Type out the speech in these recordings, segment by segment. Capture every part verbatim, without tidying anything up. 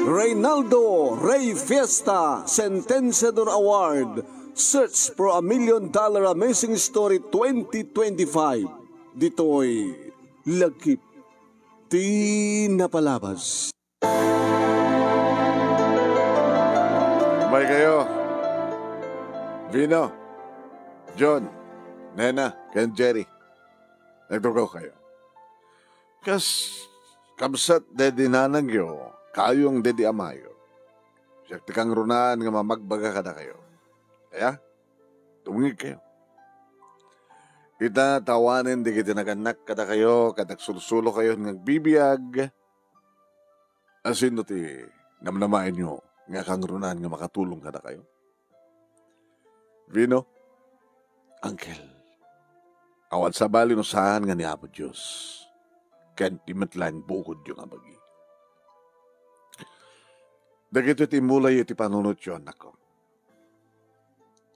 Reynaldo Rey Fiesta Sentenciador Award, Search for a Million Dollar Amazing Story twenty twenty-five. Ditoy Lagip ti Napalabas. May kayo. Vino, John, Nena, ken Jerry. Nagtugaw kayo. Kas, kabsat dedi nanangyo, kayong dedi amayo. Siak ti kangrunaan nga mamagbaga kadakayo. Kaya, tumngig kayo. Ita, tawanen dagiti nagannak kadakayo, ket agsursurokayo nga agbibiag. Asino ti namnamaenyo nga kangrunaan nga makatulong kadakayo? Vino, Uncle, awan sabali no saan nga ni Apo Dios, ken ti met laeng bukodyo nga bagi. Dagitoy ti imulayo iti panunotyo, annakko.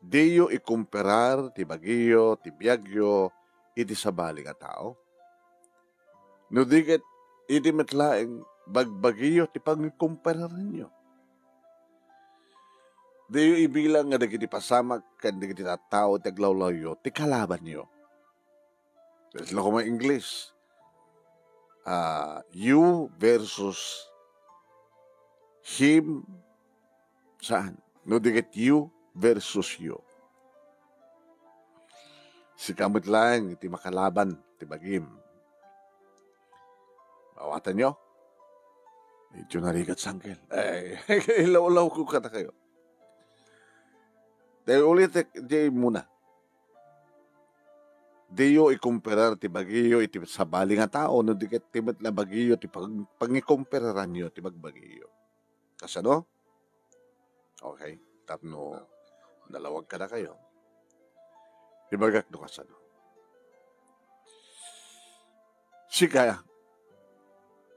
Diyo ikumperar ti bagiyo, ti biagyo, iti sabali nga tao. No di ket, idi met laeng bagbagiyo ti pangikumpereranyo. Diyo ibilang nga dagiti pasamak ken dagiti tattao ti aglawlawyo ti kalabanyo. Kasla koma English. Ah, you versus him, saan? No di ket you versus you. Sika met laeng iti makalaban ti bagim. Mawatanyo? Medyo narigat, Uncle. Ay, ilawlaw ko kadakayo. Dahil ulit, di muna. Diyo ikumperar ti bagiyo iti sabali nga tao, no di ket ti met la bagiyo ti pag-, pangikumperaranyo ti bagbagiyo. Kasano? Okay. Tapno nalawag kadakayo, ibagak no kasano. Sika,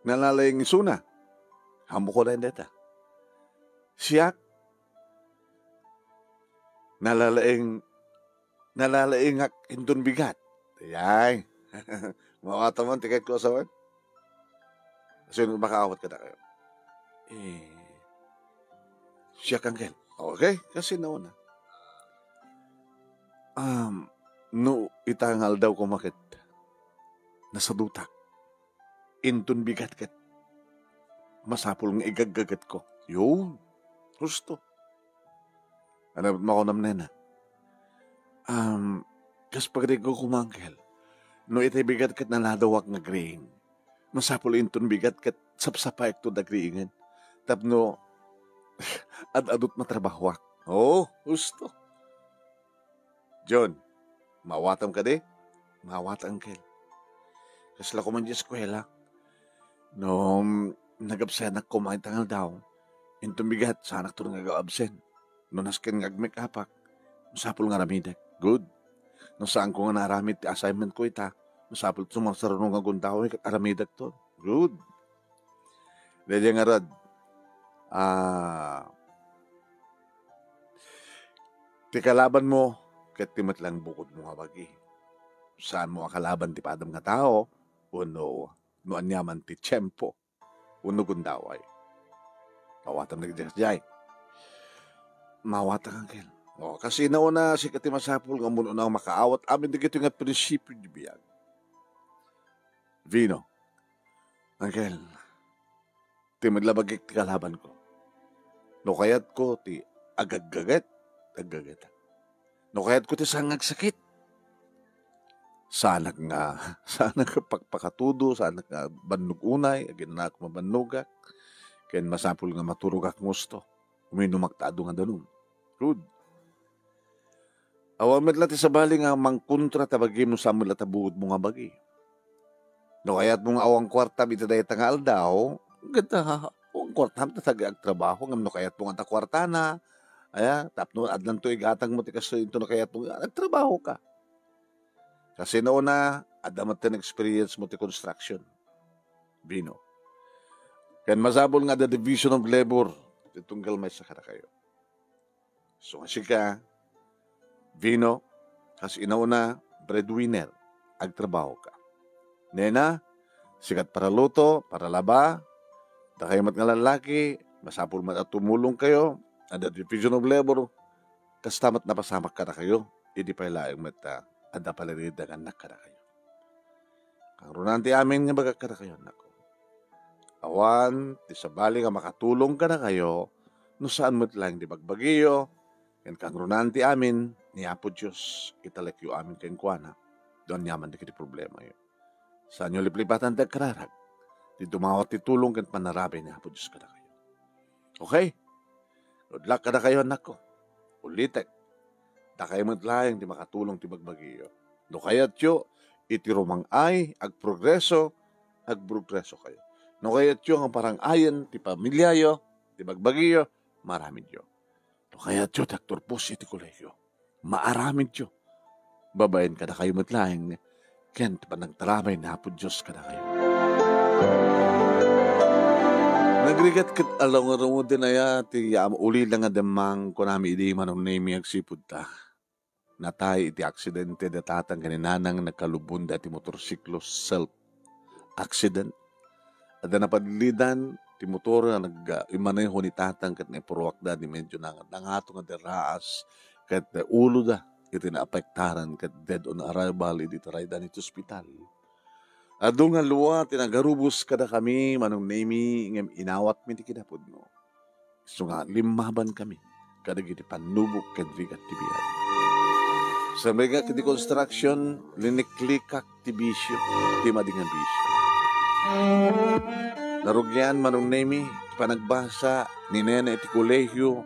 nalalaing isuna. Ammok dayta. Siak, nalalaing, nalalaingak inton bigat. Ay. Mawata man, tiket ko asawan. Sino makaawat kadakayo? Eh, siak, Uncle. Okay, kasi nauna. Um, no, ita nga aldaw ko maket, nasadutak. Inton bigat ket masapul nga igaggaget ko. Yun. Husto. Ano makunam, Nena? Um, kas pagdegko koma, Uncle, no itay bigat ket naladawak nga agriing, masapul inton bigat ket sapsapaek to dagriingen. Tapno ad-adut matrabahoak. Oo, husto. John, mawatam kadi? Mawat, Uncle. Kasla koma di eskuela. No, mm, nagabsenak koma ita nga aldaw, inton bigat, saanak to nga aga-absent. No nasken nga agmake-upak, masapul nga aramidek. Good. No saanko nga naaramid ti assignment ko ita, masapul to sumarsarno nga gundaway ket aramidekto. Good. Daydiay ngarud, ah, ti kalabanmo ket ti met laeng bukodmo nga bagi. Saanmo a kalaban ti padam nga tao, wenno no aniaman ti tiempo wenno gundaway. Mawatam dagiti kasdiay. Mawatam, Uncle. O, kas inauna, sika ti masapul nga umuna nga makaawat amin dagitoy nga prinsipio ti biag. Vino, Uncle, ti met la bagik ti kalabanko. No kayatko ti agaggaget, aggagetak. No kayatko ti saan nga agsakit, saanak nga, saanak nga pakpakatudo, saanak nga bannog unay, aginanaak mabannogak, ken masapul nga maturogak nga husto, uminumak ta adu nga danum. Good. Awan met la ti sabali nga mangkontra ta bagim no saan met la ta bukodmo nga bagi. No kayatmo nga awan kuartam iti dayta nga aldaw, ket, ah, awan kuartam ta saan nga agtrabaho, ngem no kayatmo nga adda kuartana, aya, tapno addanto igatangmo ti kastoy, inton no kayatmo nga agtrabahoka. Kas inauna, adda met ti experience mo ti construction. Vino. Ken masapul nga adda division of labor ti tunggal maysa kadakayo. So, nga sika, Vino, kas inauna, breadwinner, agtrabahoka. Nena, Sikat para luto, para laba, dakayo met nga lallaki, masapul met a tumulongkayo, adda Division of Labor, kasta met napasamak kadakayo, idi pay laeng met a adda pay laeng nga annak kadakayo. Kangrunaan ti amin nga ibagak kadakayo, annakko. Awan ti sabali nga makatulong kadakayo no saan met laeng ti bagbagiyo, ken kangrunaan ti amin ni Apo Dios, italekyo amin kenkuana, no aniaman dagiti problemayo. Saanyo liplipatan ti agkararag, ti dumawat ti tulong ken pannarabay ni Apo Dios kadakayo. Okay? Good luck kadakayo, annakko. Ulitek, dakayo met laeng ti makatulong ti bagbagiyo. No kayatyo, iti rumang-ay, agprogreso, agprogresokayo. No kayatyo nga parang-ayen ti pamiliayo, ti bagbagiyo, maaramidyo. No kayatyo ti agturpos iti kolegio, maaramidyo. Babaen kadakayo met laeng, ken ti panagtarabay ni Apo Dios kadakayo. Nagrigat ket alungarungod din aya ti am-, ulila nga demmang, kunami idi Manong Nemi agsipud ta. Natay iti aksidente da tatang ken ni nanang nagkalubonda iti motorsiklo, self accident. Adda napadlidan ti motor nga nag-, ah, immaneho ni tatang ket naipuruakda di medyo nang-, nangato nga diraas ket uloda iti naapektaran ket dead on arrival idi taraydan iti ospital. Adu nga lua ti nagarubos kadakami, Manong Nemi, ngem inawatmi ti kinapudno. Isu nga limmabankami kadagiti pannubok ken rigat ti biag. Sa mega iti construction, liniklikak ti bisyo, ti madi nga bisyo. Narugian, Manong Nemi, ti panagbasa ni Nena iti kolegio,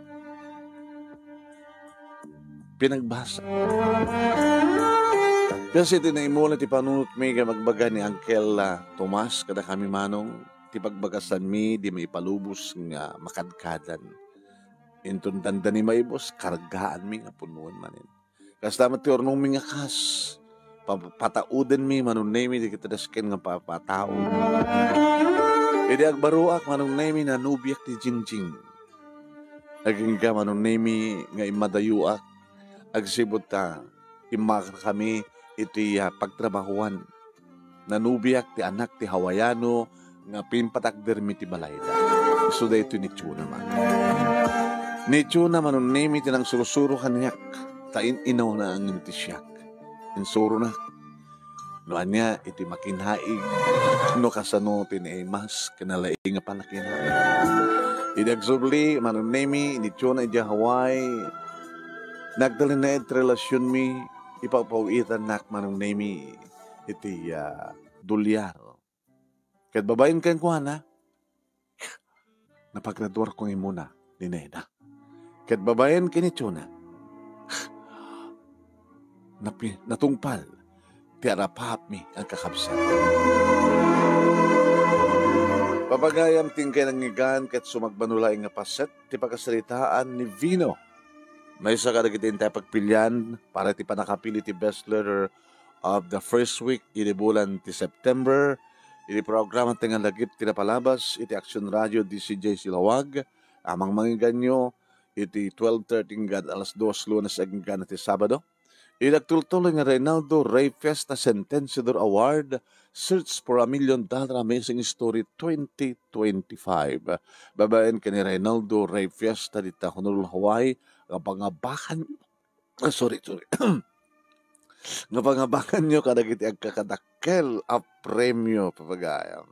pinagbasa. Kasi iti naimula ti panunotmi nga magbaga ni Uncle, ah, Tomas, kadakami, Manong, ti pagbagasanmi di maipalubos nga makadkadan. Inton dandani maibus, kargaanmi nga punoen manen. Kasta met ti urnongmi nga kas, pa-, pataudenmi, Manong Nemi, dagiti dasken nga papataud. Idi agbaruak, Manong Nemi, nanubiak ti jingjing. Agingga, Manong Nemi, nga immadayuak, agsipud ta immakakami iti, ah, pagtrabahoan. Nanubiak ti anak ti Hawaiano nga pimpatakdermi ti balayda. Isu daytoy ni Chuna man. Ni Chuna, Manong Nemi, ti nangsursuro kaniak, ta in-inawna ngem ti siak. Insuronak no ania iti makinaig, no kasano ti naimas ken nalaing a pannakinaig. Idi agsubli, Manong Nemi, ni Chuna idiay Hawaii, nagtalinaed ti relasionmi, ipapauwitannak, Manong Nemi, iti, ah, dolyar. Ket babaen kenkuana, napagraduarko nga immuna ni Nena. Ket babaen ken ni Chuna, napi-, natungpal ti arapapmi a kakabsat. Papagayam ti inkay nangngegan ket sumagmamano laeng nga paset ti pakasaritaan ni Vino. Maysa kadagiti intay pagpilian para iti pannakapili ti best letter of the first week idi bulan ti September. Idi programa ti nga lagip ti napalabas iti Action Radio D C J Silawag, amang mangiganyo iti twelve thirty nggan alas dos, Lunes agingga ti Sabado. Idi agtultuloy nga Reynaldo Rey Fiesta Sentenciador Award, Search for a Million Dollar Amazing Story twenty twenty-five. Babaen ken ni Reynaldo Rey Fiesta dita Honolulu, Hawaii, nga pangabakan, ah, sorry, sorry. Nga pangabakanyo kadagiti agkakadakkel a premio, papagayam.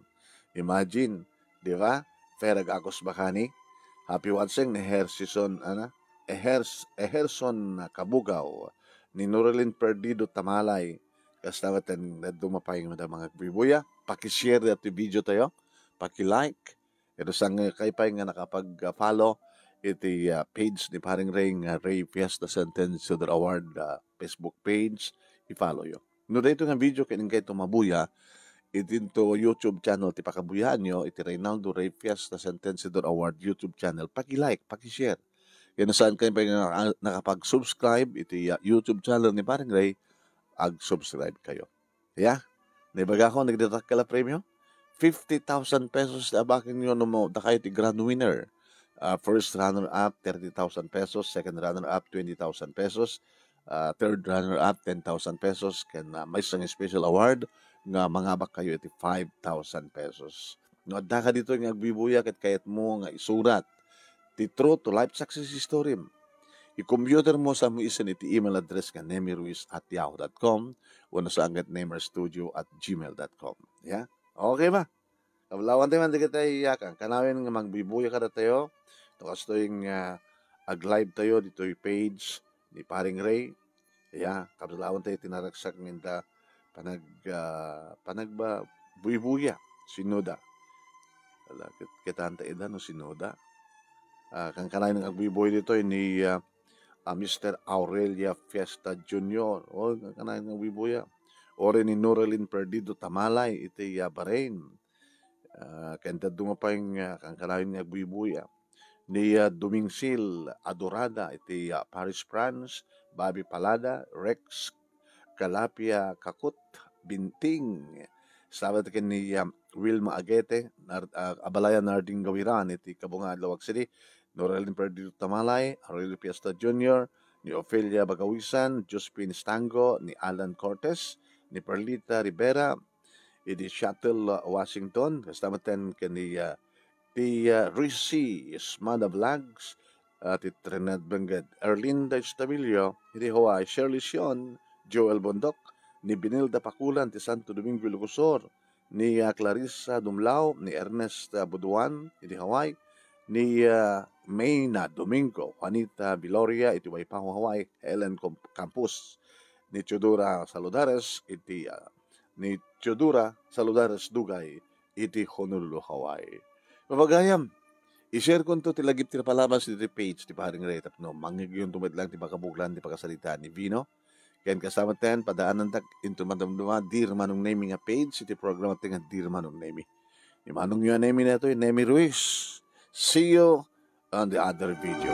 Imagine, di ba? Fair ag-agos bakani. Happy watching ni Herson, ana? Ehers-, Eherson Kabugaw, ni Norelin Perdido Tamalay, kasta met ten, dadduma pay nga mga agbubuya. Paki-share dati video tayo. Paki-like. Ket saan nga kay pay nga nakapag-follow iti, ah, page ni Paring Ray nga Ray Fiesta Sentenciador Award, ah, Facebook page, i-follow yo. No daytoy nga video ket inkayto mabuya, iti into YouTube channel ti pakabuyaanyo, iti Reynaldo Ray Fiesta Sentenciador Award YouTube channel, paki-like, paki-share. Ken saan kay pay nga naka-, nakapag-subscribe iti, ah, YouTube channel ni Paring Ray, ag-subscribe kayo. Ya, naibagakon dagiti dakkel a premio. Fifty thousand pesos ti abakenyo no mo-, dakayo ti grand winner. Ah, first runner-up, thirty thousand pesos. Second runner-up, twenty thousand pesos. ah, third runner-up, ten thousand pesos, ken, ah, maysa nga special award nga mangabak kayo iti five thousand pesos. No, adda ka ditoy nga agbuy-buya ket kayatmo nga isurat ti True to Life Success Story. I-computer mo, saan mo isend iti email address nga nemiruiz at yahoo dot com wenno saan ket nemerstudio at gmail dot com. Ya? Okay ba? Kablawan tayo man dagiti, ah, kankanayon nga magbuybuya kadatayo. No kastoy nga ag-live tayo ditoy page ni Paring Ray. Ya, kablawan tayo ti naragsak nga inda panag-, ah, panagba-, buybuya. Sinoda. Ala, kit-, kitaan ta ida no sinoda. Ah, kankanayon nga agbuybuya ditoy ni, ah, ah, Mister Aurelia Fiesta Junior. O, kankanayon nga agbuybuya. Uray ni Noralyn Perdido Tamalay iti, ah, Bahrain. Ah, ken dadduma pay nga kankanayon nga agbuybuya. Ni, ah, Dumingsil Adorada iti, ah, Paris, France, Bobby Palada, Rex Calapia Kakut, Binting. Sabat ken ni, ah, Wilma Agete, Nar-, ah, Abalaya Narding Gawiran iti Kabunga, Laoag City, Noralyn Perdido Tamalay, Aurelio Fiesta Junior, ni Ofelia Bagawisan, Josephine Stango, ni Alan Cortez, ni Perlita Rivera, idi Seattle, Washington, kasta met ken ni, ah, ti, ah, Rizzy Ismada Vlogs, ah, ti Trinidad Benguet, Erlinda Estabillo, idi Hawaii, Shirley Sion, Joel Bondoc, ni Benilda Pakulan ti Santo Domingo, Ilocos Sur, ni, ah, Clarissa Dumlao, ni Ernest, ah, Buduan, idi Hawaii, ni, ah, Mayna Domingo, Juanita Viloria, iti Waipahu, Hawaii, Helen Com-, Campos, ni Teodora Saludares, iti, ah, ni Teodora Saludares Dugay, iti Honolulu, Hawaii. Mabagayam, i-share konto ti lagip ti napalabas iti page ti Paring Ray tapno mangigyonto met lang ti makabuklan ti pakasaritaan ni Vino. Ken kasta met ten, padaanantak inton madamdama, Dear Manong Nemi nga page iti programa ti nga Dear Manong Nemi. Ni Manong yo a Nemi daytoy, Nemi Ruiz. See you on the other video.